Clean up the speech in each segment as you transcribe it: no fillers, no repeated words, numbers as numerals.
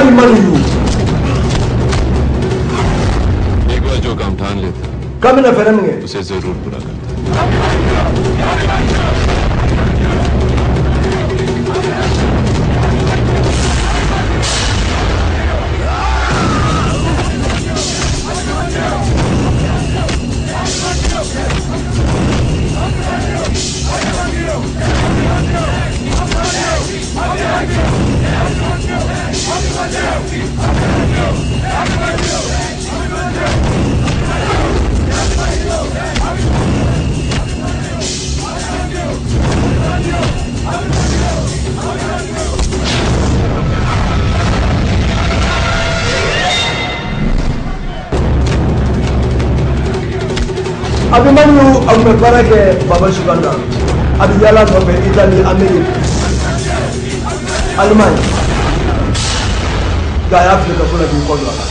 Abhimanyu. एक बार जो काम ठान लेता K'a bɛna fɛɛrɛ min kɛ, उसे जरूर पूरा करता। Abhimanyu a tun bɛ baara kɛ Baba Sukanda. A bɛ yaala nɔfɛ Italie, Amérique, Allemagne. Nka a y'a fili kaso la k'i kɔ don a la.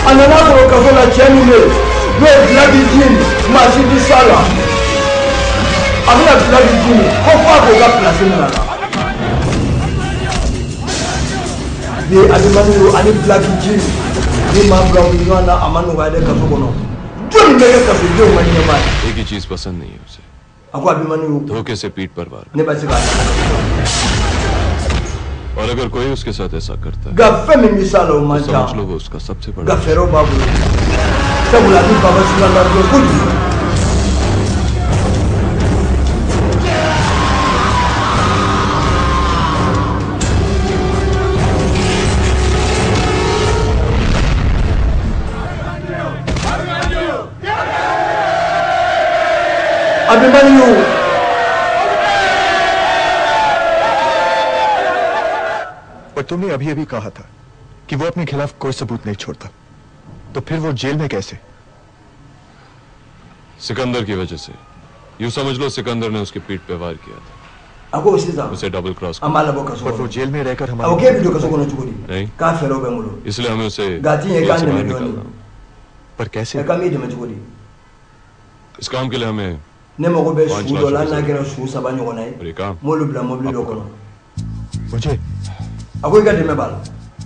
A nana sɔrɔ kaso la cɛ min bɛ yen n'o ye Bilaki Jim, maa si tɛ s'a la. A bɛna Bilaki Jim ko f'a k'o ka place minɛ a la. Bi Abhimanyu ani Bilaki Jim ni maa bila u ni ɲɔgɔn na, a ma nɔgɔya dɛ kaso kɔnɔ. Jɔnni bɛ kɛ kasodenw ka ɲɛmaa ye? एक ही चीज पसंद नहीं है उसे। A ko Abhimanyu, धोखे से पीठ पर वार। ne bɛ se k'a और अगर कोई उसके साथ ऐसा करता है nka fɛn min bɛ s'a la, o तो man ca. समझ लो वो उसका सबसे बड़ा Nka fɛɛrɛw b'a bolo, sabula a bɛ Baba Sukanda dɔn kojugu. Abhimanyu पर तुमने अभी अभी कहा था कि वो अपने खिलाफ कोई सबूत नहीं छोड़ता, तो फिर वो जेल में कैसे? सिकंदर की वजह से। यूं समझ लो सिकंदर ने उसकी पीठ पे वार किया था, A ko sisan उसे double cross. An b'a labɔ kaso पर वो kɔnɔ. जेल में रहकर A ko हमारे k'e bɛ don kaso kɔnɔ cogo di? नहीं। K'a fɛɛrɛw bɛ n bolo. इसलिए हमें उसे Nka a ti ɲɛ jail k'an से dɛmɛ बाहर dɔɔnin. निकालना। पर कैसे? Ɛ, k'an b'i dɛmɛ cogo di? इस काम के लिए हमें Ne mago bɛ Panch su lakh dɔ la rupees. N'a kɛra su 3 ɲɔgɔnna ye, और ये काम n b'olu bila mobili dɔ kɔnɔ. मुझे A ko i ka dɛmɛ b'a la.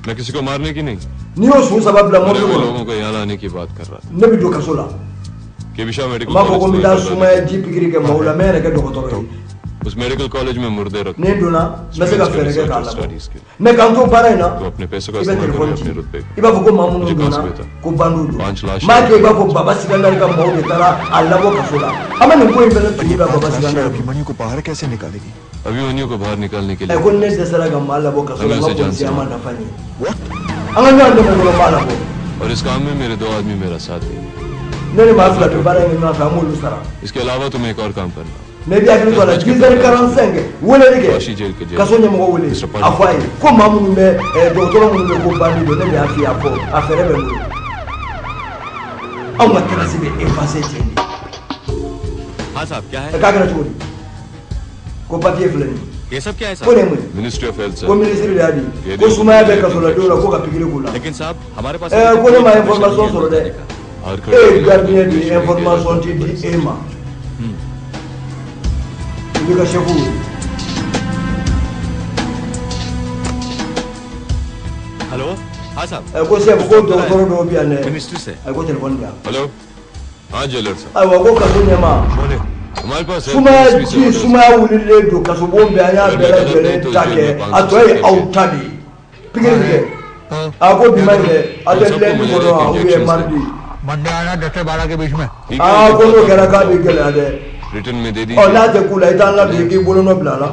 मैं किसी को मारने की नहीं, N'i y'o su 3 bila मरे mobili हुए kɔnɔ, लोगों को यहाँ लाने की बात कर रहा था। ne bɛ don kaso la. केविशा N medical b'a fɔ ko n bɛ college taa में एक sumaya ji pikiri kɛ maaw la, n bɛ n yɛrɛ kɛ dɔgɔtɔrɔ ye. उस मेडिकल कॉलेज में मुर्दे रख Ni n donna, n bɛ se ka fɛɛrɛ kɛ k'a labɔ. Studies के Mɛ k'an to baara in na, तो अपने पैसों का i bɛ इस्तेमाल करो telefɔni अपने ci, रुतबे का। I b'a fɔ ko maa minnu मुझे कहाँ donna से बेटा? ko bandiw don. पांच lakh N b'a kɛ i b'a fɔ Baba Sikandari ka maaw de taara a labɔ kaso la. An bɛ nin ko in fɛnɛ tugu da Baba 5 lakh Sikandari. Abhimanyu को बाहर कैसे निकालेगी? अभिमन्यु को बाहर निकालने के Ɛ, लिए ko ni ne dɛsɛra ka maa labɔ kaso la, हमें n उसे ka जान से polisiya ma मारना। nafa ɲɛ. What? An ka ɲɔgɔn dɛmɛ dɔrɔn, n b'a labɔ. और इस काम में मेरे 2 आदमी मेरा साथ देंगे। Ne ni maa 2 bɛ baara in kɛ ɲɔgɔn fɛ, an b'olu sara. इसके अलावा तुम्हें एक और काम करना। Mɛ i bɛ hakili to a la, 10h45, weleli kɛ, Washi jail ke jail. kaso ɲɛmɔgɔ wele, Mr. Pandey. a fɔ a ye ko maa minnu bɛ dɔgɔtɔrɔ minnu bɛ ko bandi don, ne de y'a f'i ye, a fɔ a fɛɛrɛ bɛ n bolo. Anw ka trace bɛ effacer ten de. हाँ साहब, क्या है? Ɛ, k'a kɛra cogo di? Ko papier filɛ nin ye. ये सब क्या है Ko साहब? nin ye mun ye? Ministry of health Ko sir. minisiri de y'a di ko sumaya bɛ kasoladenw la, ko ka pikiri k'u la. लेकिन साहब, हमारे पास Ɛ, ko ne ma information sɔrɔ dɛ. Her E ye gardien de ye, information ti di e ma. I b'i ka chef wele. Hello, हाँ साहब। Ɛ, ko chef, ko dɔgɔtɔrɔ dɔw bɛ yan dɛ. Ministry से। Ɛ, ko téléphone di yan. Hello, हाँ जेलर साहब। Ayiwa, ko kaso ɲɛmaa, बोले। हमारे पास health sumaya ministry से ji orders sumaya wulilen don kasobon bɛɛ, an y'a bɛɛ lajɛlen ta kɛ, a tɔ ye aw ta de ye, pikiri bɛ kɛ. A ko bi ma ɲi dɛ, a tɛ lundi kɔnɔ wa, ou bien mardi? Monday आना 10 से 12 के बीच में। ठीक है, Aa, ko n'o kɛra k'a bɛ gɛlɛya dɛ. Return में दे Ɔ, दीजिए। n'a tɛ k'u la, i t'an ladon, i k'i bolonɔ bila a la.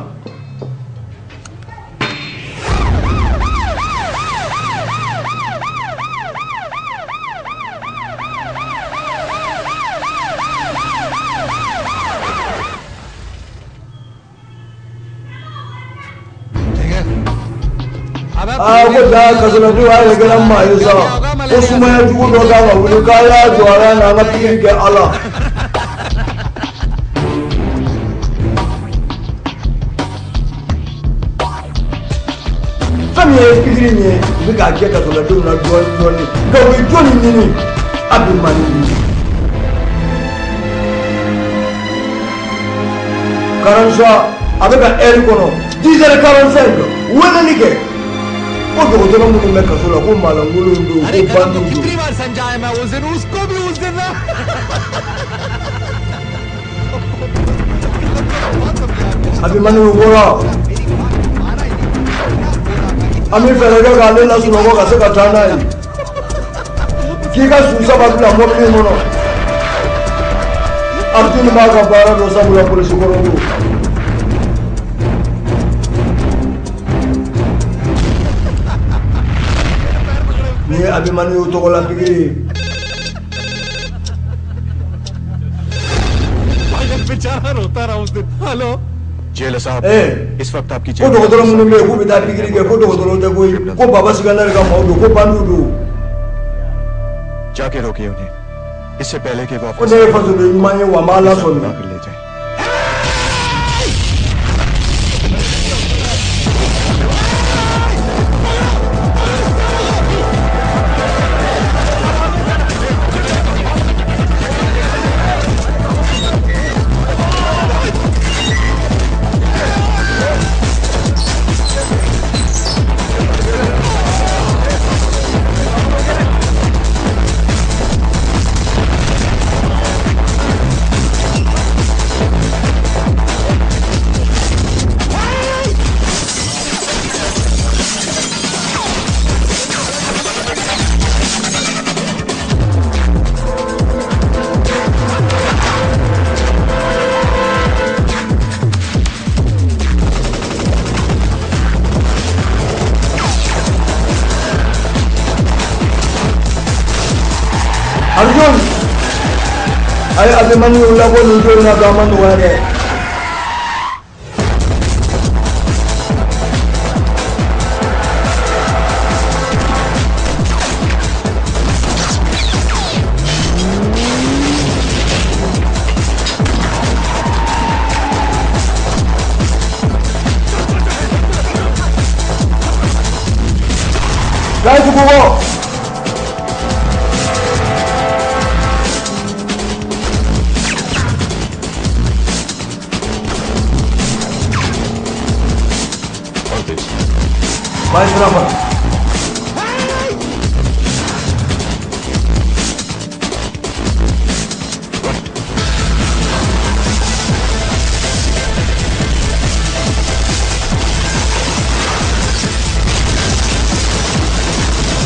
ठीक है, अबे Aa, ko ja kasoladenw a yɛrɛ kɛra maa ye sa, ko sumaya jugu dɔ kan ka wuli k'a y'a jɔ a la n'an ka pikiri kɛ a la. Fɛn min ye pikiri in ye, u bɛ k'a kɛ kasoladenw na dɔɔnin dɔɔnin, nka u ye jɔnni ɲini? Abhimanyu. Karansa. A bɛ ka heure kɔnɔ 10h45 weleli kɛ ko dɔgɔtɔrɔ minnu bɛ kaso la ko maalankolon don ko bandiw don. कितनी बार समझाया मैं उस दिन, उसको भी उस दिन ना। Abimani bɔra, an bɛ fɛɛrɛ kɛ k'ale lasunɔgɔ ka se ka taa n'a ye k'i ka su saba bila mɔbili in kɔnɔ. Arjun b'a ka baara dɔn sabula polisi kɔrɔ don. Ni ye Abimani y'o tɔgɔ la pikiri ye. बेचारा रोता रहा उस दिन। Hello jailer साहब, इस वक्त आपकी ko dɔgɔtɔrɔ minnu bɛ yen k'u bɛ taa pikiri kɛ, ko dɔgɔtɔrɔw tɛ koyi, ko Baba Sikandar ka maaw don, ko bandiw don. जाके रोकिए उन्हें इससे पहले कि वो ko ne ye fasoden ɲuman ye wa n b'a lasɔmi. ले जाए। Arjun, a ye Abimani labɔ nin don in na, a ma nɔgɔya dɛ. K'a ye tugu kɔ. Vai sira fana.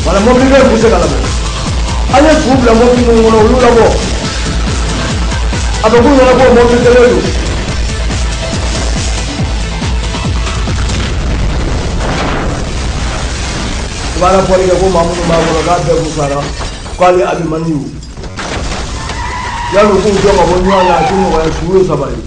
Wala mobili bɛ poussé ka labɔ. An ye su bila mobili minnu kɔnɔ, olu labɔ. A bɛ k'u ɲɛna ko mobili kelen don. I b'a fɔli kɛ ko maa minnu b'a kɔnɔ k'a bɛɛ kun sara, k'ale Abimani y'o. Yanni u k'u jɔ ka bɔ ɲɔgɔn na, a ti nɔgɔya, su ye saba ye.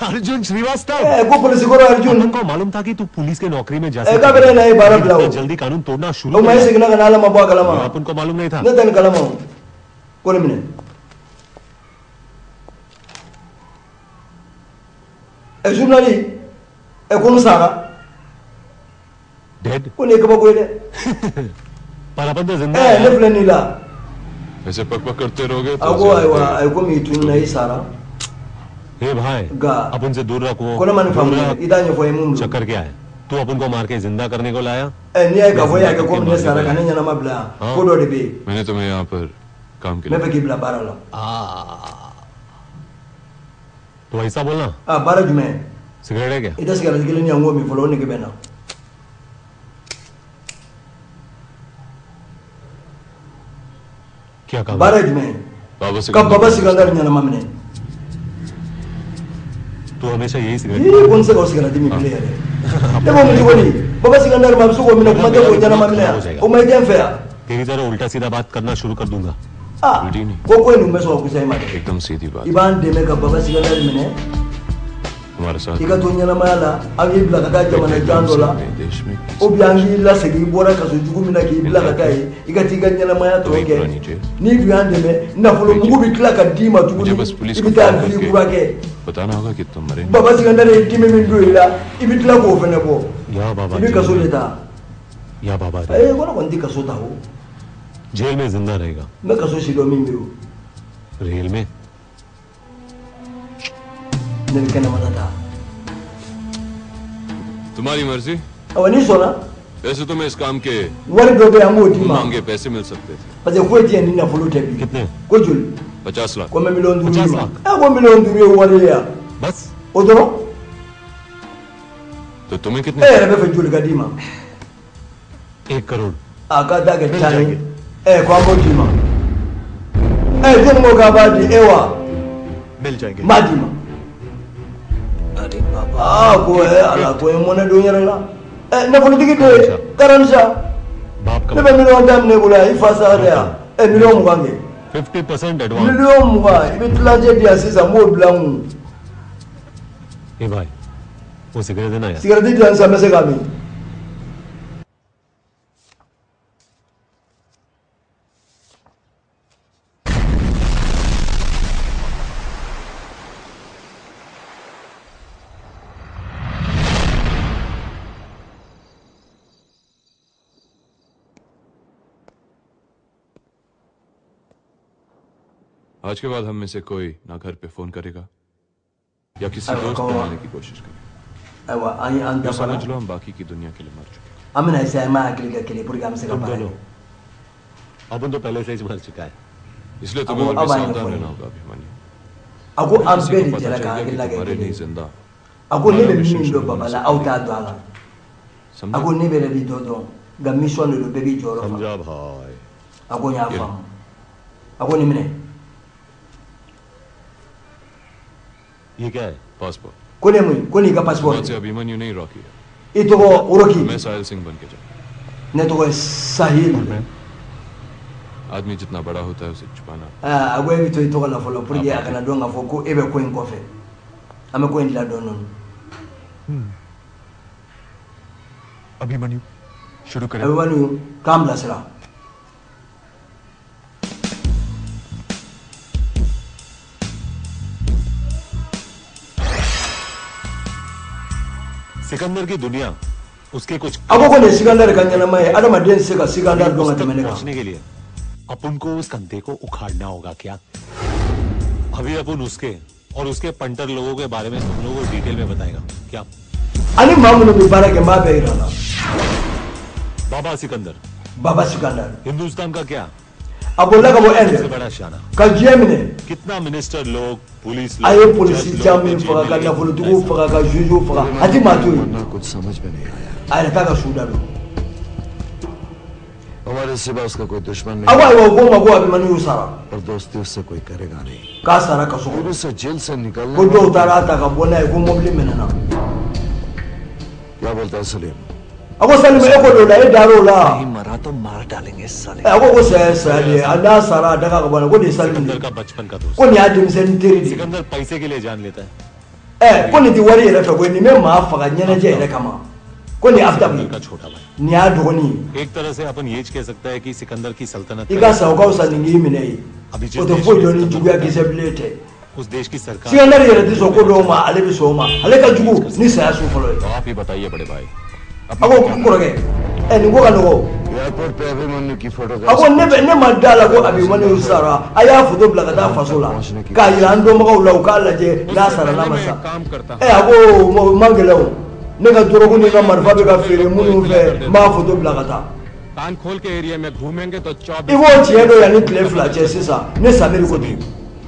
Arjun Srivastava, ko polisi kɔrɔ Arjun, को मालूम था कि तू पुलिस के नौकरी में जा k'a bɛ na ye baara bila o. जल्दी कानून तोड़ना शुरू O ma e seginna ka na ala ma bɔ a kalama. अपन को मालूम नहीं था। Ne tɛ nin kalama o. Ko nin minɛ. Journaliste, ko n sara. Dead? Ko nin ye kabako ye dɛ. पर अपन तो जिंदा Ne filɛ nin la. ऐसे पक पक करते रहोगे A ko ayiwa, a ye komi i tununa, i sara. हे भाई, Nka अपन से दूर रखो। ko ne ma nin faamu dɛ, i t'a ɲɛfɔ n ye mun don. चक्कर क्या है? तू अपन को मार के जिंदा करने को लाया। N'i y'a ye k'a fɔ e y'a kɛ komi ne sara ka ne ɲɛnama bila yan, ko dɔ de bɛ yen. मैंने तुम्हें यहाँ पर काम के Ne लिए fɛ k'i bila baara la. तो ऐसा बोलना। A baara jumɛn? Cigarette है क्या? I tɛ sigarɛti kelen di yan n k'o min fɔlɔ, o nege bɛ n na. क्या काम? Baara ye jumɛn ye? Baba Ka Baba Sikandar ɲɛnama minɛ. तू हमेशा यही cigarette Ii, ko n tɛ se ka o sigarɛti min bilen yɛrɛ. Ne b'o min cogo di? Baba Sikandar ma, a bɛ se k'o minɛ, kuma tɛ k'o ɲɛnama minɛ yan. O ma i tɛ n fɛ yan. तेरी तरह उल्टा सीधा बात करना शुरू कर दूंगा। Aa, ko in dun bɛ sɔn ka kusa i ma dɛ. एकदम सीधी बात। I b'an dɛmɛ ka Baba Sikandar minɛ. हमारे साथ I ka to ɲɛnamaya la, an k'i bila ka taa jamana jan dɔ la, ou bien an k'i lasegin i bɔra kaso jugu min na k'i bila ka taa yen, i ka t'i ka ɲɛnamaya tɔ kɛ. N'i dun y'an dɛmɛ, nafolo mugu bɛ tila ka d'i ma tuguni, i bɛ taa vie kura kɛ. बताना होगा कि तुम मरे. Baba Sikandar ye dimi min don i la, i bɛ tila k'o fɛnɛ bɔ. या बाबा I bɛ kaso de ta. या बाबा Ee, ko ne kɔni tɛ kaso ta o. Jail में जिंदा रहेगा. N bɛ kaso si dɔn min bɛ o. Rail में Ne bɛ kɛnɛmana ta. तुम्हारी मर्जी. Awa, n'i sɔnna. वैसे तो मैं इस काम के Wari dɔ bɛ yen, an b'o d'i ma. मांगे पैसे मिल सकते थे. Parce que foyi tɛ yen ni nafolo tɛ bi. कितने? Ko joli? 50 lakh. Ko n bɛ 5 miliyɔn d'i ma. 50 lakh. Ɛ, ko 5 miliyɔn ye wari ye yan. बस. O dɔrɔn. तो तुम्हें E कितने? yɛrɛ bɛ fɛ joli ka d'i ma? 1 crore. A ka da kɛ 10 ye. Ɛ, ko an b'o d'i ma. Ɛ, jɔnni ko k'a b'a di e wa? मिल जाएंगे. N b'a d'i ma. Aa, ko ɛ ala, ko n ye mɔnɛ don n yɛrɛ la. Ɛ, nafolotigi de karamisa. बाप का Ne bɛ 10 miliyɔn minɛ i bolo yan, i fa sara de yan. Ɛ, 20 miliyɔn kɛ. 50% advance. 20 miliyɔn, i bɛ tilancɛ di yan sisan, n b'o bila n kun. ए भाई, वो सिगरेट देना यार. Sigɛrɛti di yan sisan, n bɛ se k'a min. आज के बाद हम में से कोई ना घर पे फोन करेगा या किसी अरे दोस्त कौन? बनाने की कोशिश करेगा. Ayiwa, an ye an तो dafara. समझ लो हम बाकी की दुनिया के लिए मर चुके हैं. An bɛna essayer, an b'a hakili kɛ kelen pour que an bɛ se ka तुम baara दोनों kɛ. अपन तो पहले से ही मर चुका है. इसलिए अब तुम्हें और अब भी आएंगे सावधान फोन. रहना होगा अभिमन्यु. A ko an किसी bɛɛ को de पता jɛra चल ka गया कि hakilina kɛ तुम्हारे kelen नहीं ye. जिंदा. A ko ne bɛ हमारा mission min dɔn शुरू baba होने la, से aw पहले. t'a dɔn a la. A समझे? ko ne bɛ yɛrɛ de dɔ dɔn, nka mission de don, bɛɛ b'i jɔyɔrɔ fa. समझा भाई. A ko n y'a faamu. A ko nin minɛ. ये क्या है? Passport. Ko ne mun ye? Ko nin y'i ka passeport आज से ye. Abhimanyu नहीं, रॉकी है. I tɔgɔ Roki. मैं साहिल सिंह बन के जाऊँ. Ne tɔgɔ ye Sahil. आदमी जितना बड़ा होता है उसे छुपाना Aa, a ko e bɛ to i tɔgɔ la fɔlɔ pour que a kana dɔn k'a fɔ ko e bɛ ko in kɔfɛ. An bɛ ko in dilan dɔɔnin dɔɔnin. Abhimanyu, शुरू करें. Abhimanyu, k'an bilasira. Sikandar की दुनिया उसके कुछ A ko ko nin ye Sikandar ka ɲɛnama ye, adamaden tɛ se ka Sikandar dɔn ka उस तक tɛmɛ ne kan. पहुंचने के लिए अपन को उस कंधे को उखाड़ना होगा क्या? अभी अपन उसके और उसके पंटर लोगों के बारे में तुम लोगों को डिटेल में बताएगा क्या? Ani maa minnu bɛ baara kɛ, n b'a bɛɛ yira la. Baba Sikandar. Baba Sikandar. Hindustan का क्या A bolila ka bɔ सबसे Inde बड़ा शाना. ka diɲɛ minɛ. कितना मिनिस्टर लोग, पुलिस A ye लोग, polisi जज लोग, caman जेल faga, में ka गए। nafolotigiw faga, ka jugew faga, a ti maa to yen. मरना कुछ समझ में नहीं आया. A yɛrɛ t'a ka su da dɔn. हमारे सिवा उसका कोई दुश्मन A ko नहीं ayiwa, u ko ma ko Abhimanyu sara. और दोस्ती उससे कोई करेगा नहीं. K'a sara kaso फिर kɔnɔ. उसे जेल से निकलने Ko dɔw taara a ta ka bɔ n'a ye, ko mobili minɛna. क्या बोलता है Salim? A ko Salimu, e ko don la, e dar'o la. नहीं मरा तो मार डालेंगे साले. Ɛ, a ko ko saya ye saya de ye, a n'a sara a daga ka bɔ a la, ko nin ye Salimu de Sikandar ye. का बचपन का दोस्त. Ko nin y'a denmisɛnnin teri de ye. Sikandar पैसे के लिए जान लेता है. Ɛ, ko nin tɛ wari yɛrɛ fɛ koyi, nin bɛ maa faga ɲɛnajɛ yɛrɛ kama. Ko nin ye Aftab Sikandar ye. का छोटा भाई. Nin y'a dɔgɔnin ye. एक तरह से अपन ये कह सकता है कि सिकंदर की सल्तनत I ka sa, o ka fisa nin k'i minɛ ye. अभी जिस O tɛ देश foyi में dɔn ni Sikandar juguya होता है, kisɛ bilen tɛ. उस देश की सरकार Sikandar yɛrɛ tɛ sɔn ko dɔw ma, ale bɛ sɔn o ma. Ale ka jugu ni saya su fɔlɔ ye. तो आप ही बताइए बड़े भाई. A ko kɔrɔkɛ, ɛ, nin ko ka nɔgɔ. Airport पे अभिमन्यु की photo. A ko ne bɛ ne ma da la ko Abhimanyu sara. A y'a foto bila ka taa faso la k'a yira an dɔnbagaw la, u k'a lajɛ n'a sara n'a ma sa. Ɛ, a ko o man gɛlɛn o, ne ka dɔrɔgu ni ka marifa bɛ ka feere minnu fɛ, n b'a foto bila ka taa. कान खोल के एरिया में घूमेंगे तो I b'o tiɲɛ dɔn yanni tile 2 cɛ sisan. Ne Samiri ko ten.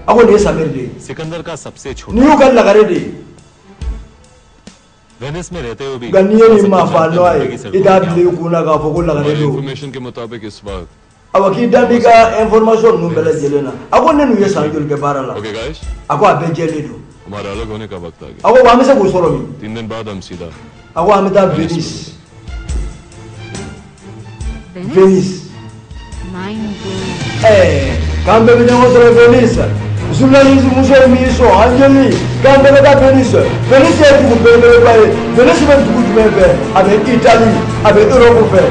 A ko nin ye Samiri de ye. Sikandar का सबसे छोटा. Nin y'u ka lagare de ye. Venice में रहते हुए भी Nka n'i ye nin maa fa nɔ ye, i t'a bila i kun na k'a fɔ ko lagare don. Information के मुताबिक इस वक्त Awa, k'i da b'i ka information ninnu bɛɛ lajɛlen na. A ko ne n'u ye san joli kɛ baara la? Okay guys. A ko a bɛɛ jɛlen don. हमारा अलग होने का वक्त आ गया. A ko wa an bɛ se k'u sɔrɔ min? 3 दिन बाद हम सीधा A ko an bɛ taa Venise. Venise. Mind blowing. Ɛɛ, k'an bɛɛ bɛ ɲɔgɔn sɔrɔ Venise. Journaliste muso ye min sɔn Anjeli k'an bɛɛ bɛ taa Venise. Venise ye dugu belebeleba ye. Venise bɛ dugu jumɛn fɛ? A bɛ Italie, a bɛ Europe fɛ.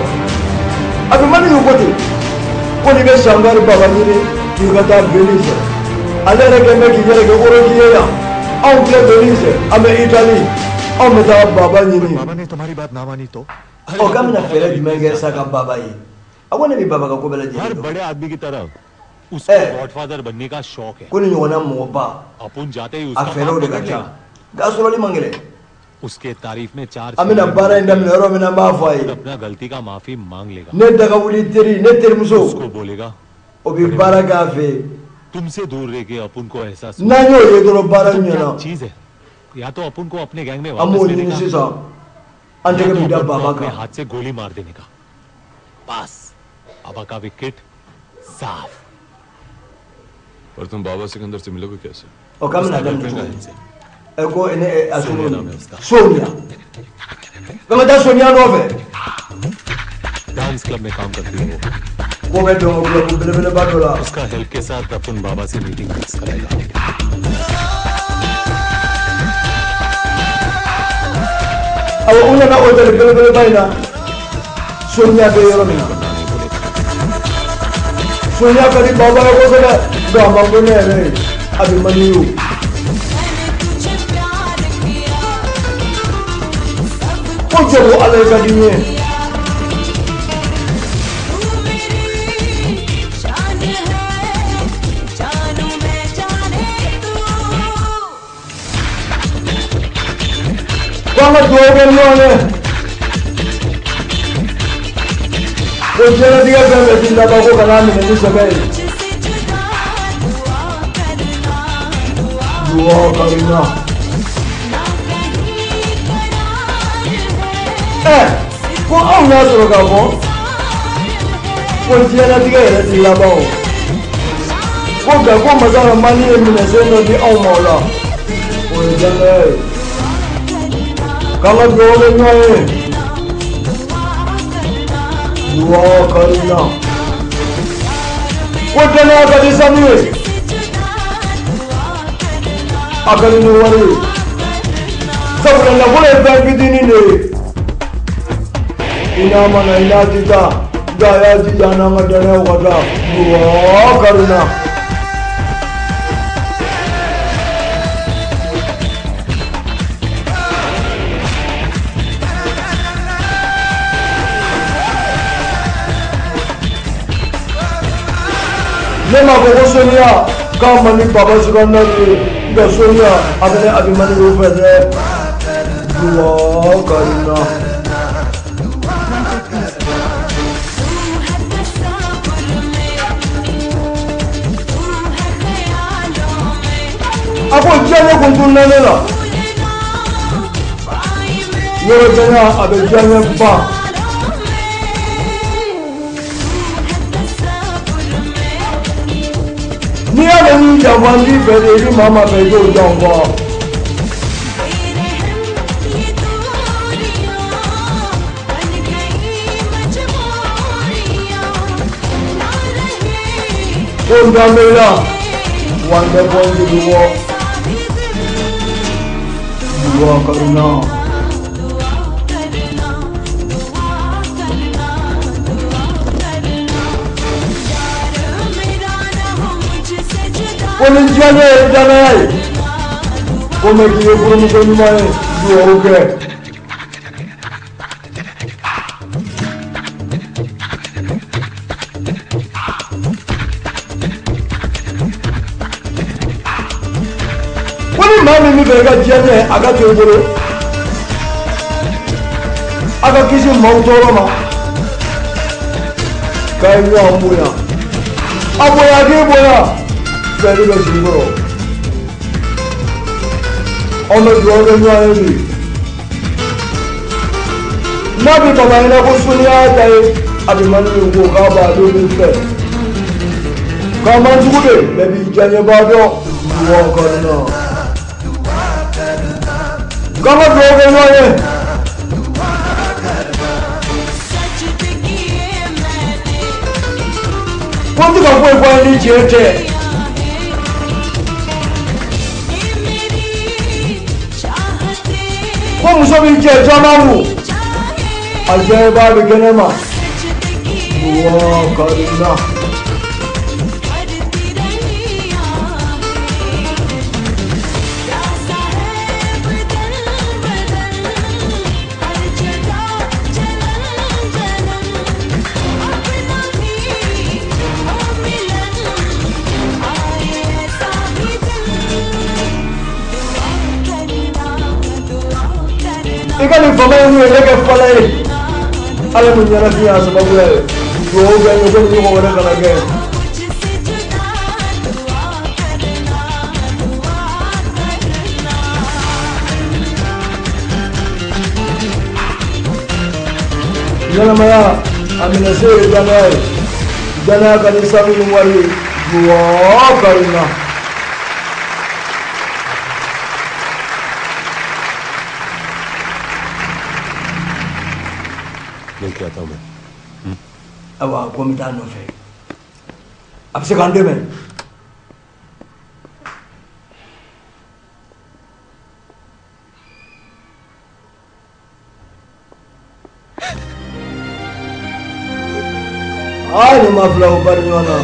Abimani ko ten ko n'i bɛ Shankar Baba ɲini k'i ka taa Venise. Ale yɛrɛ kɛn bɛ k'i yɛrɛ kɛ Oroki ye yan. Anw filɛ Venise, an bɛ Italie, anw bɛ taa Baba ɲini. बाबा ने तुम्हारी बात ना मानी तो Ɔ, k'an bɛna fɛɛrɛ jumɛn kɛ sa ka Baba ye? A ko ne bɛ Baba ka ko bɛɛ her lajɛlen dɔn. बड़े आदमी की तरह उसको ए। गॉडफादर बनने का शौक है। Ko ni ɲɔgɔnna mɔgɔba, अपन जाते ही a उसका fɛɛrɛw हाथ de ka पकड़ ca, लेगा। nka sɔrɔli man gɛlɛn. उसके तारीफ में चार An bɛna baara in daminɛ yɔrɔ min na, n b'a fɔ a ye. अपना गलती का माफी मांग लेगा। Ne dagawuli teri, ne terimuso, उसको बोलेगा o bɛ baara k'a fɛ yen. तुमसे दूर रह के अपन को एहसास N'an y'o ye dɔrɔn, baara क्या ɲɛna. चीज है। या तो अपन को अपने गैंग में An वापस b'o लेने ɲini का sisan, an या tɛgɛ तो bɛ da अपन को Baba अपने kan. हाथ से गोली मार देने का। बस बाबा का विकेट साफ। पर तुम बाबा सिकंदर से मिलोगे कैसे? Ɔ, k'an bɛna daminɛ cogo di? Ɛ, ko ne a Sonia tɔgɔ नाम है उसका। Sonia, k'an ka taa Sonia nɔfɛ. Dance club में काम करती है वो। Ko bɛ dɔn kulɔbu belebeleba dɔ la. उसका हेल्प के साथ अपन बाबा से मीटिंग फिक्स कराएगा। Awɔ, u nana hôtel belebeleba in na, Sonia bɛ yɔrɔ min na. Sonia ka di Baba ye kosɛbɛ, nka a ma ko ne yɛrɛ ye a bɛ man di ye o. Ko jɔ ko Ala ye ka di n ye. Ko an ka dugawu kɛ ɲɔgɔn ye. Ko diɲɛlatigɛ fɛn bɛɛ t'i laban, ko kana minɛ ni sɛbɛ ye. Duwa karina. Ɛ, ko anw y'a sɔrɔ k'a fɔ ko diɲɛlatigɛ yɛrɛ t'i laban o. Ko nka ko masa Ramani ye minɛsen dɔ di anw ma o la. O ye danaya ye. K'an ka dugawu kɛ ɲɔgɔn ye. Duwa karina. Ko danaya ka di sanu ye. A ka di ni wari ye. Sabula nafolo ye fɛn fitinin de ye. I n'a ma na, i n'a ti taa, nka a y'a jija an n'an ka danayaw ka taa. Duwa karina. Ne m'a fɔ ko Sonia k'a man di Baba Sikandari ye, nka Sonia a bɛ ne Abimani o fɛ dɛ. Duwa karina. A ko diɲɛ kun tununa ne la. Yɔrɔ janya a bɛ diɲɛ ban. N'i y'a mɛn n'i janfa n t'i fɛ de, i bɛ maa maa fɛ i t'o janfa. Ko n dan bɛ i la, wa n tɛ bɔ n jigi kɔ. Duwa karina. Ko ni diɲɛ ye danaya ye, ko mɛ k'i ye furumuso ɲuman ye, duwawu kɛ. Ko ni maa min bɛ fɛ i ka diɲɛ a ka to i bolo, a ka kisi maaw tɔɔrɔ ma, k'a ye ɲɔgɔn bonya, a bonya k'i bonya, fɛnni bɛ sigi kɔrɔ. Anw bɛ dugawu kɛ ɲɔgɔn ye bi. N'a bɛ Baba ɲɛna ko Sonia y'a ta ye, Abimani ko k'a b'ale de fɛ. K'a man jugu de, bɛɛ b'i diyaɲɛbaa dɔn. Duwa karina. K'an ka dugawu kɛ ɲɔgɔn ye. Ko n tɛ ka foyi fɔ a ye ni tiɲɛ tɛ. Ko muso b'i cɛ caman kun, a jɛba bɛ kɛnɛ ma wa karina. I ka nin fama in kun ye ne kɛ fala ye, Ala mun ɲɛnafin y'a sababuya ye. Dugawu kɛ n ye ko nin ɲɔgɔn wɛrɛ kana kɛ. Ɲɛnamaya a minɛ se ye danaya ye, danaya ka di sanu ni wari ye. Duwawu karina. मिल के आता हूँ मैं. Ayiwa, ko n bɛ taa a nɔfɛ, a bɛ se k'an dɛmɛ. Aa, nin ma fila o bari ɲɔgɔn na,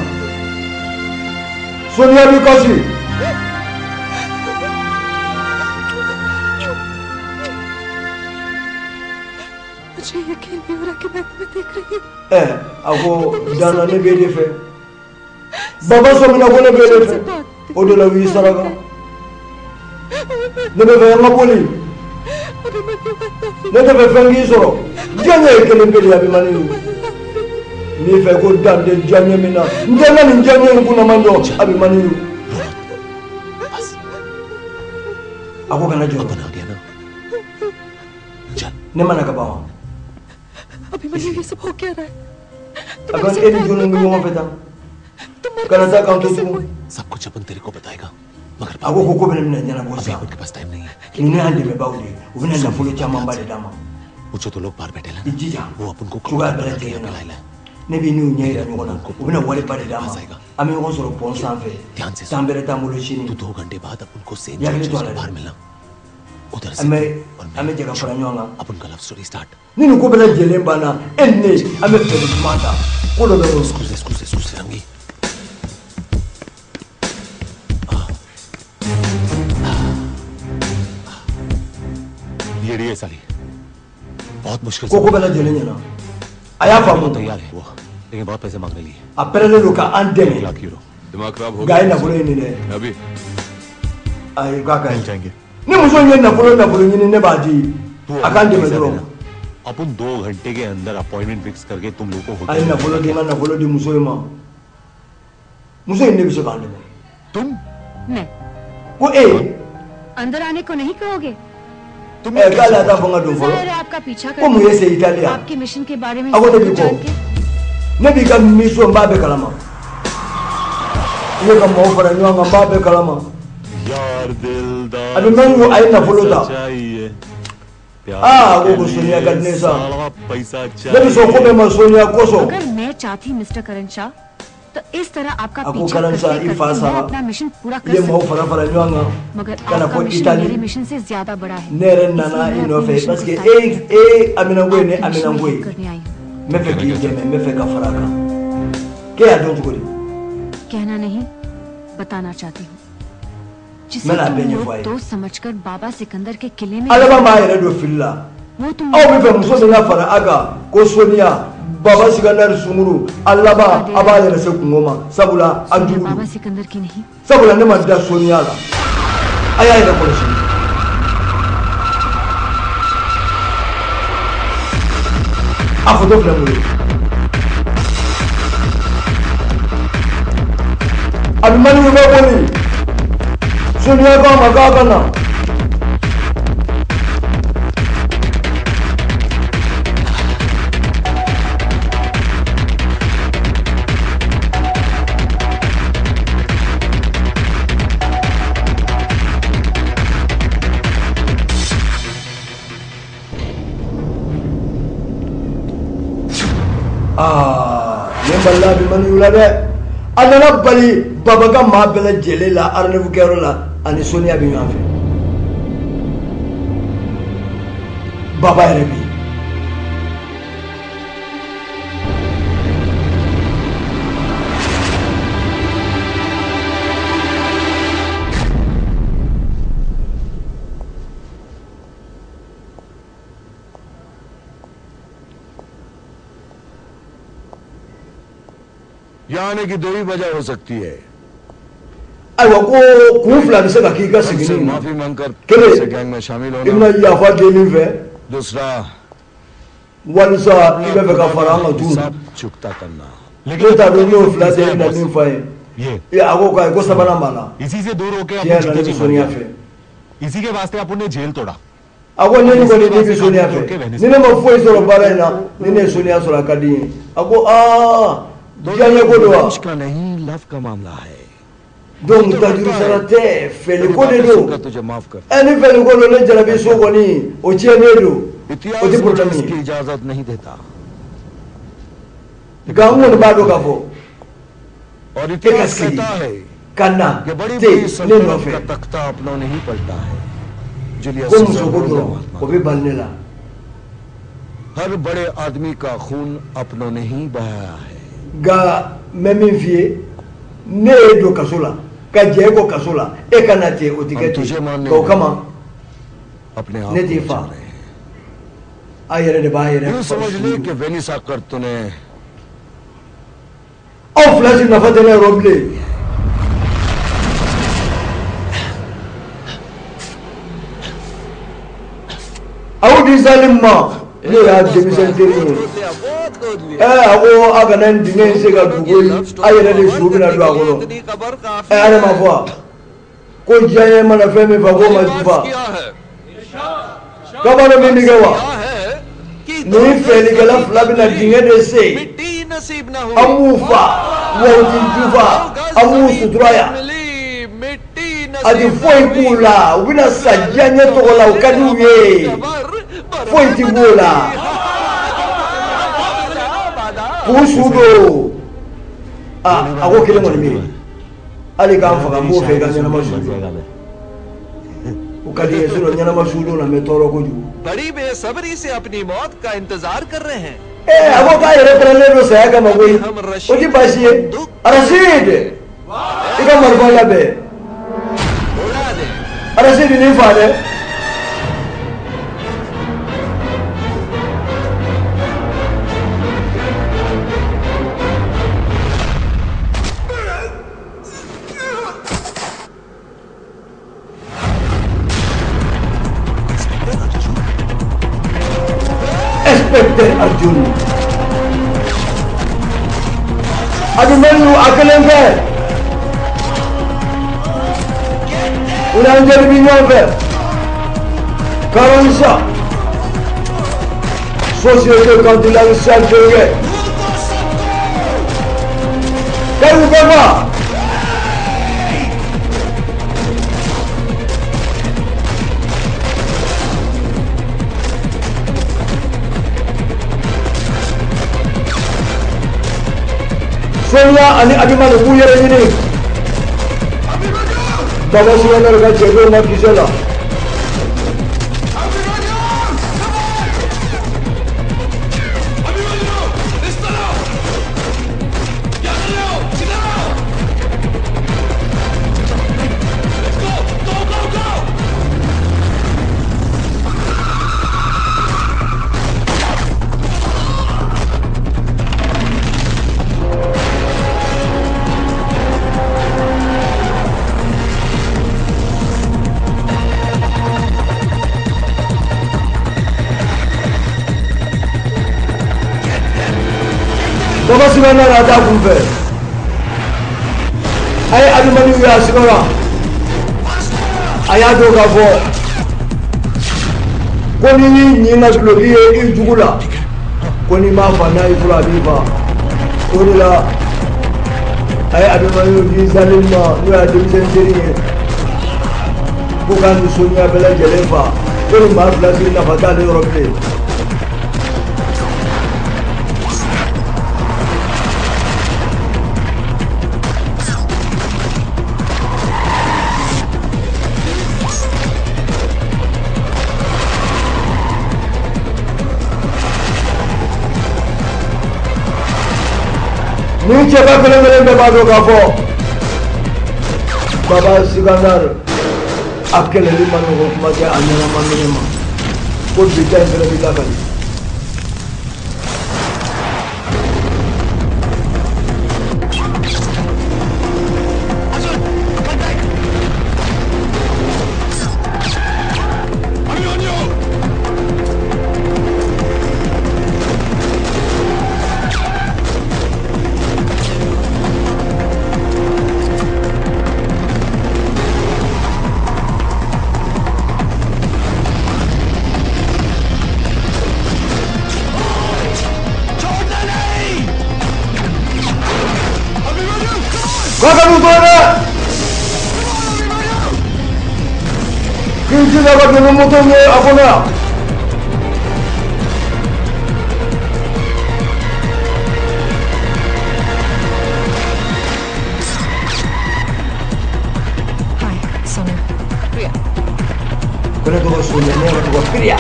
Soniya b'i kasi. मुझे यकीन नहीं हो रहा कि मैं तुम्हें देख रही हूँ. Ɛ, a ko Dana, ne b'e de fɛ. Baba sɔmina ko ne b'e de fɛ, o de la u y'i saraka. Ne bɛ fɛ an ka boli, ne tɛ fɛ fɛn k'i sɔrɔ. Diɲɛ ye kelen pe de ye, Abimani. N b'i fɛ ko dan tɛ diyaɲɛ min na, n tɛ n ka nin diyaɲɛ in kunna man dɔn, Abimani. A ko kana jɔ. अपन आ गया ना, चल. Ne mana ka ban wa? Abhimanyu, ये सब हो क्या रहा है? A ka e ni jɔnni bɛ ɲɔgɔn fɛ tan? Kana taa k'an to tugun. सब कुछ अपन तेरे को बताएगा, मगर A ko ko bɛna minɛ ɲɛnabɔ अभी sisan. अपन के पास टाइम नहीं है. Ninnu y'an dɛmɛbaaw de ye, u bɛna nafolo camanba de d'an ma. वो जो तो लोग बाहर बैठे हैं I ना, jija वो अपन को cogoya bɛɛ बना के lajɛlen यहाँ पे na. लाए. Ne b'i n'u ɲɛ yira ɲɔgɔn na, u bɛna wariba de d'an ma. An bɛ ɲɔgɔn sɔrɔ pɔn sanfɛ. ध्यान से Tan bɛrɛ t'an bolo sini. तू 2 घंटे बाद अपन को same I hakili to a la dɛ. बाहर मिलना उधर से An bɛ और an bɛ मैं jɛ ka fara ɲɔgɔn kan. अपन का love story start. Ni nin ko bɛɛ lajɛlen banna, e ni ne, an bɛ fɛɛrɛ ɲuman ta ko dɔ bɛ yen. School से, स्कूल से, स्कूल से रंगी. ये रही है साली, बहुत मुश्किल Ko से ko bɛɛ lajɛlen ɲɛna, a y'a faamu. तैयार है वो, लेकिन बहुत पैसे मांगने लिए. A pɛrɛnnen don ka an dɛmɛ. 1 lakh euro. दिमाग खराब हो Nka a ye गया nafolo ɲini dɛ. अभी. Ayi, k'a ka मिल ɲi. जाएंगे. Ni muso in ye nafolo ɲini, ne b'a di. तू A k'an dɛmɛ पैसा dɔrɔn. देना। अपन 2 घंटे के अंदर अपॉइंटमेंट फिक्स करके तुम लोगों को A ye hotel में nafolo di, n ka nafolo di muso in ma. Muso in de bɛ se k'an dɛmɛ. तुम मैं Ko e अंदर आने को नहीं कहोगे? तुम ɛ, k'ale a t'a fɔ n ka don fɔlɔ. जाहिर है आपका पीछा Ko mun ye se Itali yan? आपके मिशन के बारे में A ko ne सब b'i कुछ kɔ. जान के. Ne b'i ka mission, n b'a bɛɛ kalama. I ye ka maaw fara ɲɔgɔn kan, n b'a bɛɛ kalama. यार दिलदार A bɛ mɛn ko a ye nafolo ta. चाहिए. Aa, a ko Sonia ka di ne ye sa. साला पैसा Ne bɛ sɔn ko bɛɛ ma Sonia kosɔn. अगर मैं चाहती मिस्टर करण शाह, तो इस तरह आपका A ko पीछा Karan Shah, करते i fa करते मैं sara. अपना मिशन पूरा I कर ye maaw सकती, fara fara ɲɔgɔn kan मगर ka na आपका fɔ mission Itali. मेरे मिशन से ज्यादा बड़ा है. Ne yɛrɛ nana इसलिए i मैं अपने nɔfɛ मिशन parce को que side e में e haminanko ye ne आपके मिशन में haminanko ye. Help करने आई हूँ. N bɛ fɛ k'i dɛmɛ, n bɛ fɛ ka fara a kan. K'e y'a dɔn cogo di? कहना नहीं, बताना चाहती हूँ. जिसे मैं ना तुम बेने लोग फाई। दोस्त समझकर बाबा सिकंदर के किले में Ala b'a yɛrɛ don fili la. वो तुम Aw bɛ fɛ muso min ka fara a kan ko Sonia, Baba Sikandari sunkuru, a laban a b'a yɛrɛ se kungo ma, sabula a Sonia jugu Baba don. Sikandar की नहीं. Sabula ne ma da Sonia la. A y'a yɛrɛ kɔlɔsi. A photo filɛ mun ye? A bɛ mani bɛ boli. Sonia k'a ma k'a ka na. Aa, nin balila Abimani la dɛ. A nana bali baba ka maa bɛɛ lajɛlen la rendez-vous kɛyɔrɔ la, ani Sonia bɛ ɲɔgɔn fɛ. Baba yɛrɛ bɛ yen. यहाँ आने की दो ही वजह हो सकती है। Ayiwa, ko kun fila bɛ se ka k'i ka हमसे seginni na. माफी मांगकर Kelen, से गैंग में शामिल i होना, bɛna yafa deli fɛ दूसरा walisa i bɛ fɛ ka fara an kan tuguni. हिसाब चुकता करना। Ne t'a dɔn n'o fila tɛ, i bɛna min fɔ an ये ye. A ko k'ayi, ko sabanan b'a la. इसी से दूर होके Tiɲɛ yɛrɛ la, अपन ne जीते bɛ जी मर Soniya गया। fɛ. इसी के वास्ते अपन ने जेल तोड़ा। A ko ne ni kɔni ne bɛ Soniya fɛ. Ni ne ma foyi sɔrɔ baara in na, ni ne ye Soniya sɔrɔ, a ka di n ye. A ko aa, diyaɲɛ ko don wa? Lunch का नहीं, लव का मामला है। Donc tajuru sara tɛ, fɛli ko de don. का तुझे माफ कर। Ɛ, ni fɛli ko don, ne jarabi so kɔni o tiɲɛnen don, o इतिहास tɛ मुझे problème इसकी ye. इजाजत नहीं देता। Nka n kɔni b'a dɔn k'a fɔ और e ka इतिहास segin कहता है ka na कि बड़ी ten बड़ी ne सल्तनत nɔfɛ. का तख्ता अपनों नहीं पलटा है। Julius Ko Caesar muso ko और dɔrɔn Mahatma o bɛ bali ne la. हर बड़े आदमी का खून अपनों ने ही बहाया है। Nka n bɛ min f'i ye, ne ye don kaso la ka jɛ e kɔ kaso la, e ka na ten, o tɛ kɛ ten. Nka o kama अपने आप ne को t'i बचा fa. रहे हैं। A yɛrɛ de b'a yɛrɛ यूं fa समझ su ले don. कि वेनिस आकर तूने Aw fila si nafa tɛ ne yɔrɔ bilen. Aw di Salim ma, ne y'a denmisɛn teri ye. Ɛ, a ko a kana nin dingɛ in se ka dugu ye, a yɛrɛ de su bɛna don a kɔnɔ. Ɛ, ale ma fɔ wa ko diɲɛ mana fɛn min fa, k'o ma jufa kabalo min bɛ kɛ wa? Nin fɛlikɛla fila bɛna dingɛ de sen, an b'u fa wa u ti jufa, an b'u sutura yan, a ti foyi k'u la, u bɛna sa diɲɛ tɔgɔ la, u ka di u ye, foyi ti b'o la k'u su don. A a ko kelen kɔni bɛ yen, hali k'an faga, n b'o fɛ i ka ɲɛnama su don, o ka di n ye, sinon ɲɛnama su don na, n bɛ tɔɔrɔ kojugu. बड़ी बेसब्री से अपनी मौत का इंतजार कर रहे हैं। Ee, a ko k'a yɛrɛ pɛrɛnnen don saya kama koyi, o ti baasi ye. Arasidi, i ka marifa labɛn. Arasidi, nin fa dɛ. Inspecteur Arjun, Abhimanyu a kelen fɛ, u n'an jeli bi ɲɔgɔn fɛ. Karansa société Kantilal Sanjogɛ Karibu Baba. Sonia ani Abhimanyu k'u yɛrɛ ɲini. Baba Sikandar ka cɛdenw ma kisɛ la. Baba Sikandar a t'a kun fɛ. A ye Abhimanyu ye a sigara. A y'a dɔn k'a fɔ ko n'i y'i ɲin ka duloki ye i jugu la, ko n'i m'a fa n'a y'i fɔlɔ, a b'i fa. O de la a ye Abhimanyu di Salim ma, n'o y'a denmisɛnnin teri ye, ko k'a ni Sonia bɛɛ lajɛlen fa, ko nin maa fila si nafa t'ale yɔrɔ bilen. Ni cɛba kelen kelen bɛɛ b'a dɔn k'a fɔ Baba Sikandar a kɛlɛli ma nɔgɔn, kuma tɛ a ɲɛnama minɛ ma. Ko bi ta in fɛnɛ bɛ lakali. Hi, Sonia. Priya. Ko ne tɔgɔ Sonia, ne yɛrɛ tɔgɔ Priya.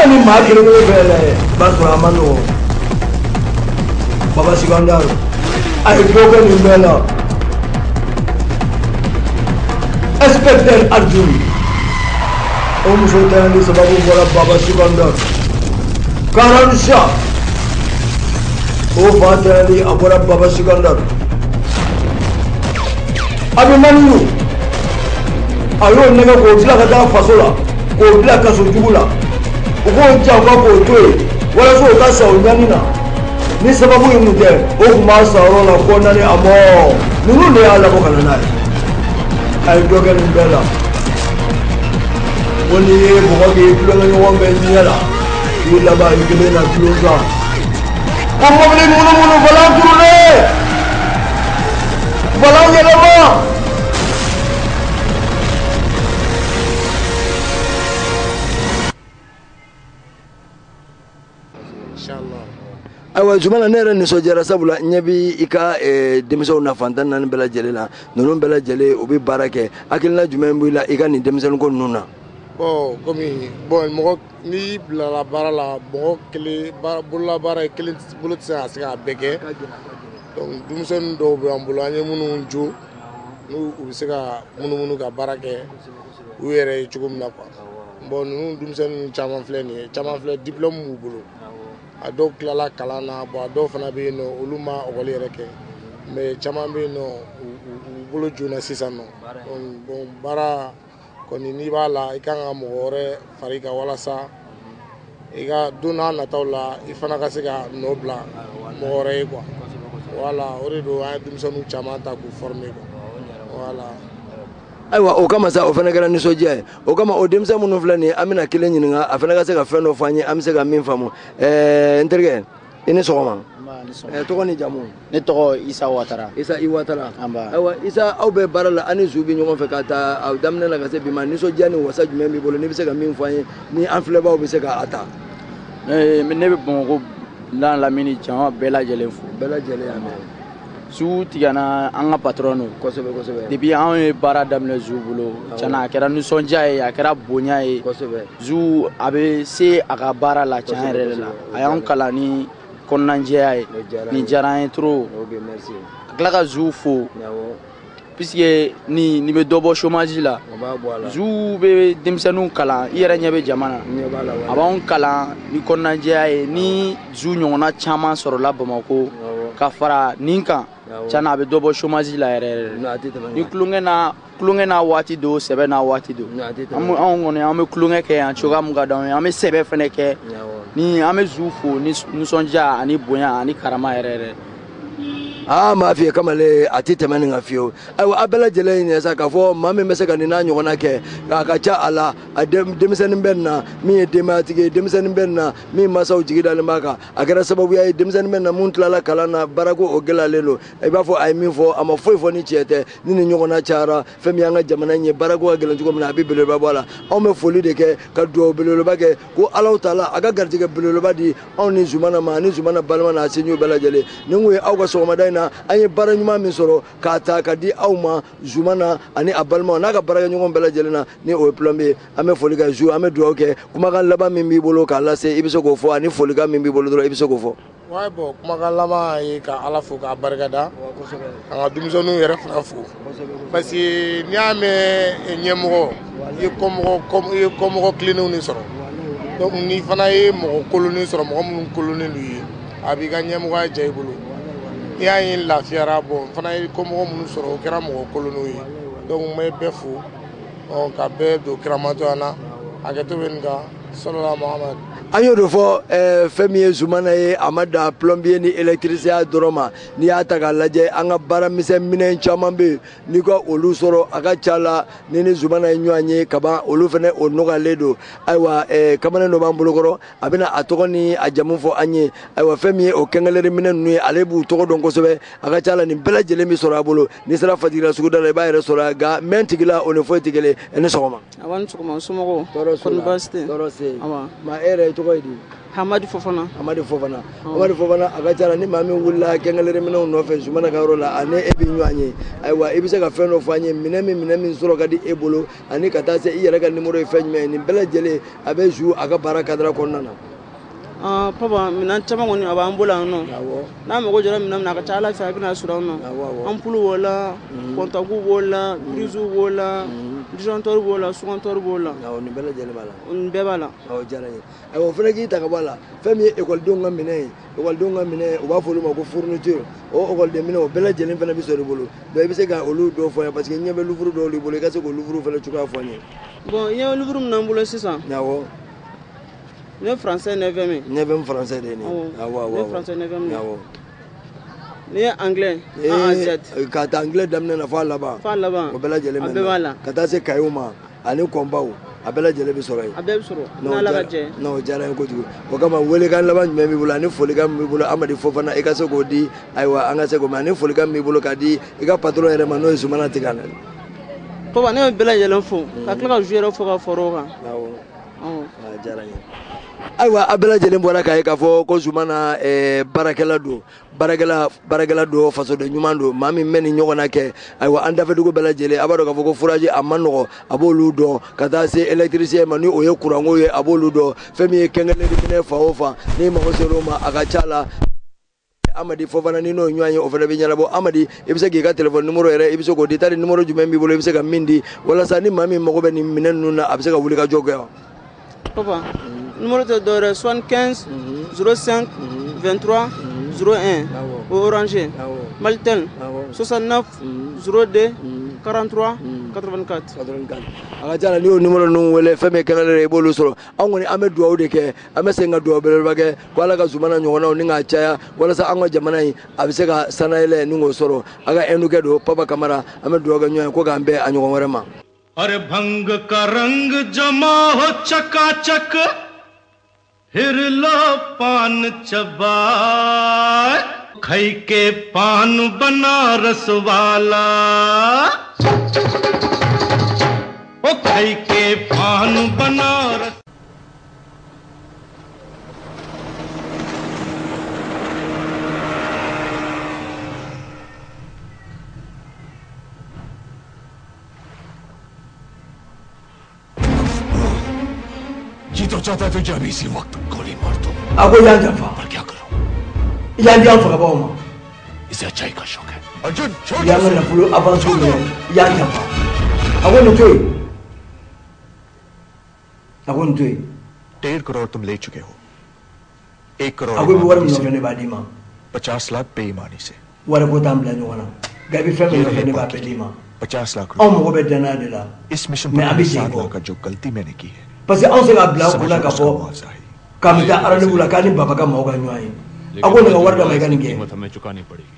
Ni maa kelen kelen bɛɛ lajɛ i b'a sɔrɔ a ma nɔgɔn. Baba Sikandar a ye dɔ kɛ nin bɛɛ la. Inspecteur Arjun, o muso tanyali sababu bɔra Baba Sikandar. Karan Shah, o fa tanyali a bɔra Baba Sikandar. Abhimanyu a y'o nɛgɛ k'o bila ka taa faso la, k'o bila kaso jugu la. U k'o janfa k'o to yen walasa u ka sa o ɲani na. Ni sababu in tun tɛ, o tun b'a sa yɔrɔ la condamné à mort. Ninnu de y'a labɔ ka na n'a ye. A ye dɔ kɛ nin bɛɛ la. Ko n'i ye mɔgɔ k'i tulonkɛ ɲɔgɔn bɛɛ ɲɛ la, i laban i kelen na tulon kan. Ko mɔbili munumunu balan turulen, balan yɛlɛma. Ayiwa Zumana, ne yɛrɛ nisɔndiyara sabula ɲɛ bɛ i ka denmisɛnw na fan 14 bɛɛ lajɛlen la. Ninnu bɛɛ lajɛlen u bɛ baara kɛ. Hakilina jumɛn b'i la i ka nin denmisɛnnin ko ninnu na? Bon, komi bon mɔgɔ n'i bilala baara la, mɔgɔ kelen bololabaara ye kelen bolo tɛ se ka se k'a bɛɛ kɛ. Donc denmisɛnnin dɔw bɛ an bolo, an ye minnu jo n'u u bɛ se ka munumunu ka baara kɛ u yɛrɛ ye cogo min na quoi. Bon ninnu denmisɛnnin caman filɛ nin ye, caman filɛ diplôme b'u bolo. A dɔw tilala kalan na, bon a dɔw fana bɛ yen nɔ olu ma ekɔli yɛrɛ kɛ, mais caman bɛ yen nɔ u bolo joona sisan nɔ. Bon baara kɔni n'i b'a la, i kan ka mɔgɔ wɛrɛ fara i kan walasa i ka don n'a nataw la i fana ka se ka nɔ bila mɔgɔ wɛrɛ ye quoi. Voilà, o de don an ye denmisɛnninw caman ta k'u former quoi. Voilà. Ayiwa o kama sa, o fana kɛra nisɔndiya ye. O kama o denmisɛn minnu filɛ nin ye, an bɛna kelen ɲininka, a fana ka se ka fɛn dɔ fɔ an ye an bɛ se ka min faamu. N terikɛ, i ni sɔgɔma. Tɔgɔ ni jamu? Ne tɔgɔ Isa Watara. Isa i Watara. Ayiwa Isa, aw bɛ baara la, an ni Zu bɛ ɲɔgɔn fɛ ka taa a daminɛ na ka se bi ma. Nisɔndiya ni wasa jumɛn b'i bolo n'i bɛ se ka min fɔ an ye ni an filɛbaaw bɛ se k'a ta? Ne bɛ Bamakɔ n'a lamini jama bɛɛ lajɛlen fo. Bɛɛ lajɛlen y'a mɛn. Zu tigɛna an ka patron don. Kosɛbɛ kosɛbɛ. Depuis anw ye baara daminɛ Zu bolo, tiɲɛna a kɛra nisɔndiya ye, a kɛra bonya ye. Kosɛbɛ. Zu a bɛ se a ka baara la tiɲɛ yɛrɛ de la. A y'anw kalan ni kɔnɔnajɛya ye. Nin diyara an ye trop. Ok, merci. Ka tila ka Zu fo. Puisque ni bɛ dɔ bɔ chômage la. Zu bɛ denmisɛnninw kalan, i yɛrɛ ɲɛ bɛ jama na. A b'anw kalan ni kɔnɔnajɛya ye. Ni Zu ɲɔgɔnna caman sɔrɔla Bamakɔ ka fara nin kan, tiɲɛna a bɛ dɔ bɔ chômage la yɛrɛ yɛrɛ. Ni tulonkɛ n'a waati don, sɛbɛ n'a waati don. Anw kɔni an bɛ tulonkɛ kɛ yan cogoya min ka d'anw ye, an bɛ sɛbɛ fɛnɛ kɛ. Ni an bɛ Zu fo ni nisɔndiya ani bonya ani karama yɛrɛ yɛrɛ. Aa m'a f'i ye kamalen a ti tɛmɛ nin kan fiyewu. Ayiwa a bɛɛ lajɛlen ye sa k'a fɔ maa min bɛ se ka nin n'a ɲɔgɔnna kɛ k'a ka ca a la, a denmisɛnnin bɛ nin na min ye denbayatigi ye, denmisɛnnin bɛ nin na min mansaw jigi dalen b'a kan, a kɛra sababuya ye denmisɛnnin bɛ nin na mun tilala kalan na, baarako o gɛlɛyalen don. I b'a fɔ a ye min fɔ, a ma foyi fɔ ni tiɲɛ tɛ. Ni nin ɲɔgɔnna cayara, fɛn min y'an ka jamana in ye, baarako ka gɛlɛn cogo min na, a bɛ belebeleba bɔ a la. Anw bɛ foli de kɛ ka dugawu belebeleba kɛ ko Alahu taala a ka garijɛgɛ belebeleba di anw ni Zumana ma, ani Zumana balima n'a sinjiw bɛɛ lajɛlen. Nin kun ye aw ka sɔgɔmada in na, an ye baara ɲuman min sɔrɔ k'a ta ka di aw ma, Zumana ani a balimaw n'a ka baarakɛɲɔgɔn bɛɛ lajɛlen na, ni o ye plombier ye. An bɛ foli kɛ Zu, an bɛ dugawu kɛ. Kumakan laban min b'i bolo k'a lase, i bɛ se k'o fɔ, ani folikan min b'i bolo dɔrɔn i bɛ se k'o fɔ. Ouais, bon, kumakan laban ye ka Ala fo k'a barikada, ka n ka denmisɛnninw yɛrɛ fana fo, parce que n'i y'a mɛn ɲɛmɔgɔ, i ye kɔmɔgɔ tilennenw de sɔrɔ. Donc n'i fana ye mɔgɔ kolonnen sɔrɔ, mɔgɔ minnu kolonnen don i ye, a b'i ka ɲɛmɔgɔya diya i bolo. N'i y'a ye n lafiyara, bon n fana ye kɔmɔgɔ minnu sɔrɔ, o kɛra mɔgɔ kolonnenw ye. Donc n bɛ bɛɛ fo, ka bɛɛ don kiramantoya na, hakɛto bɛ nin kan, sɔlɔla Muhamadu. An y'o de fɔ, fɛn min ye Zumana ye, a ma dan plombier ni électricien dɔrɔn ma. N'i y'a ta k'a lajɛ, an ka baaramisɛn minɛn caman bɛ yen, n'i ka olu sɔrɔ a ka ca la, ni ni Zumana ye ɲɔgɔn ye kaban, olu fana o nɔgɔyalen don. Ayiwa kamalen dɔ b'an bolokɔrɔ, a bɛna a tɔgɔ ni a jamu fɔ an ye. Ayiwa fɛn min ye o kɛnkɛlɛri minɛn ninnu ye, ale b'u tɔgɔ dɔn kosɛbɛ. A ka ca la nin bɛɛ lajɛlen bɛ sɔrɔ a bolo. N'i sera Fajigila suguda la, i b'a yɛrɛ sɔrɔ yan. Nka mɛn tigi la, o ni foyi tɛ kelen. I ni sɔgɔma. Awa, ni sɔgɔma, somɔgɔw? Tɔɔrɔ Kɔni baasi tɛ? Tɔɔrɔ se. Awa. Ma e yɛrɛ tɔgɔ ye di? Hamadi Fofana. Hamadi Fofana. Hamadi Fofana, a ka ca la ni maa min wulila kɛnkɛlɛri minɛnw nɔfɛ Zumana ka yɔrɔ la, ani e bɛ ɲɔgɔn ye. Ayiwa i bɛ se ka fɛn dɔ fɔ an ye, minɛn min sɔrɔ ka di e bolo, ani ka taa se i yɛrɛ ka nimoro ye fɛn jumɛn ye, nin bɛɛ lajɛlen a bɛ Zu a ka baara cadre kɔnɔna na. Papa, minɛn caman kɔni a b'an bolo yan nɔ. N'a mago jɔra minɛn min na, a ka ca Ala fɛ a bɛna sɔrɔ yan nɔ. Ampoule b'o la, contact b'o la, prise b'o la, disjoncteur b'o la, souganteur b'o la. Awɔ, nin bɛɛ lajɛlen b'a la. Nin bɛɛ b'a la. Awɔ, diyara n ye. Ayiwa o fana k'i ta ka bɔ a la, fɛn min ye ekɔlidenw ka minɛn ye, ekɔlidenw ka minɛn, u b'a fɔ olu ma ko fourniture, o ekɔliden minɛn o bɛɛ lajɛlen fana bɛ sɔrɔ i bolo. Donc i bɛ se ka olu dɔw fɔ an ye, parce que n ɲɛ bɛ livre dɔw de bolo, i ka se k'o livre fana cogoya fɔ an ye. Bon, n ye livre min na n bolo sisan. Awɔ. Ne français 9e. 9e français de ye nin ye. Awɔ, awɔ. Ne français 9e. Awɔ. Ne ye anglais A à Z. Ka taa anglais daminɛ na f'a laban. F'a laban. O bɛɛ lajɛlen bɛ na. A bɛɛ b'a la. Ka taa se cahier ma ani kɔnbaw, a bɛɛ lajɛlen bɛ sɔrɔ yen. A bɛɛ bɛ sɔrɔ. N'Ala ka jɛ. Non, o diyara n ye kojugu. O kama welekan laban jumɛn b'i bolo ani folikan min b'i bolo Amadi Fofana, i ka se k'o di, ayiwa an ka se k'o mɛn, ani folikan min b'i bolo k'a di i ka patron yɛrɛ ma, n'o ye Zumana Tigana. Papa, ne bɛ bɛɛ lajɛlen fo, ka tila ka Zu yɛrɛ fo ka fara o kan. Awɔ. A diyara n ye. Ayiwa a bɛɛ lajɛlen bɔra k'a ye k'a fɔ ko Zumana baarakɛla don, baarakɛla don, fasoden ɲuman don, maa min bɛ nin ɲɔgɔnna kɛ. Ayiwa an dafɛdugu bɛɛ lajɛlen a b'a dɔn k'a fɔ ko forage a man nɔgɔ, a b'olu dɔn, ka taa se électricien ma ni o ye kuranko ye, a b'olu dɔn. Fɛn min ye kɛnkɛlɛri minɛ fan o fan, n'i mago ser'o ma, a ka ca la Amadi Fofana ni n'o ɲɔgɔn ye, o fana bɛ ɲɛnabɔ. Amadi, i bɛ se k'i ka téléphone numéro yɛrɛ, i bɛ se k'o di, tari numéro jumɛn b'i bolo, i bɛ se ka min di walasa ni maa min mago bɛ nin minɛn ninnu na, a bɛ se ka wuli ka jɔ kɛ wa? Papa, numéro tɛ dɔwɛrɛ, 75 05 23 01, o Orange. Malitel 69 02 43 84. 84. A ka ca la n'i y'o numéro ninnu wele, fɛn min ye kɛnkɛlɛri ye, i b'olu sɔrɔ. Anw kɔni an bɛ dugawu de kɛ, an bɛ segin ka dugawu belebeleba kɛ ko Ala ka Zumana ɲɔgɔnnaw ni k'a caya, walasa an ka jamana in a bɛ se ka sanayɛlɛ ni k'o sɔrɔ. A ka Indukɛ don, Papa Kamara, an bɛ dugawu kɛ ɲɔgɔn ye ko k'an bɛn a ɲɔgɔn wɛrɛ ma. अरे भंग का रंग जमा हो चकाचक, फिर लो पान चबाए, खई के पान बनारस वाला, ओ खई के पान बनारस। जी तो चाहता है तुझे अभी इसी वक्त गोली मार दूं। A ko y'an janfa. पर क्या करूं? I y'an di an fagabaaw ma. इसे अच्छाई का शौक है। अर्जुन छोड़। I y'an ka nafolo avance minɛ, i y'an janfa. A ko nin to yen. A ko nin to yen. 1.5 करोड़ तुम ले चुके हो, 1 crore A ko i bɛ wari min nɔfɛ, ne b'a d'i ma. 50 lakh बेईमानी से। Wari ko t'an bila ɲɔgɔn na, nka i bɛ fɛn min nɔfɛ, ne b'a bɛɛ d'i ma. 50 lakh. Anw mago bɛ danaya de la. इस mission Mais an bɛ पर segin 7 kɔ. Lakh का जो गलती मैंने की है, Parce que anw se k'a bila an kunna k'a fɔ k'an bɛ taa rendez-vous la k'an ni Baba ka maaw ka ɲɔgɔn ye. A ko nin ka wari d'a ma, i ka nin kɛ. कीमत हमें चुकानी पड़ेगी।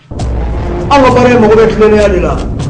An ka baara in mago bɛ tilennenya de la.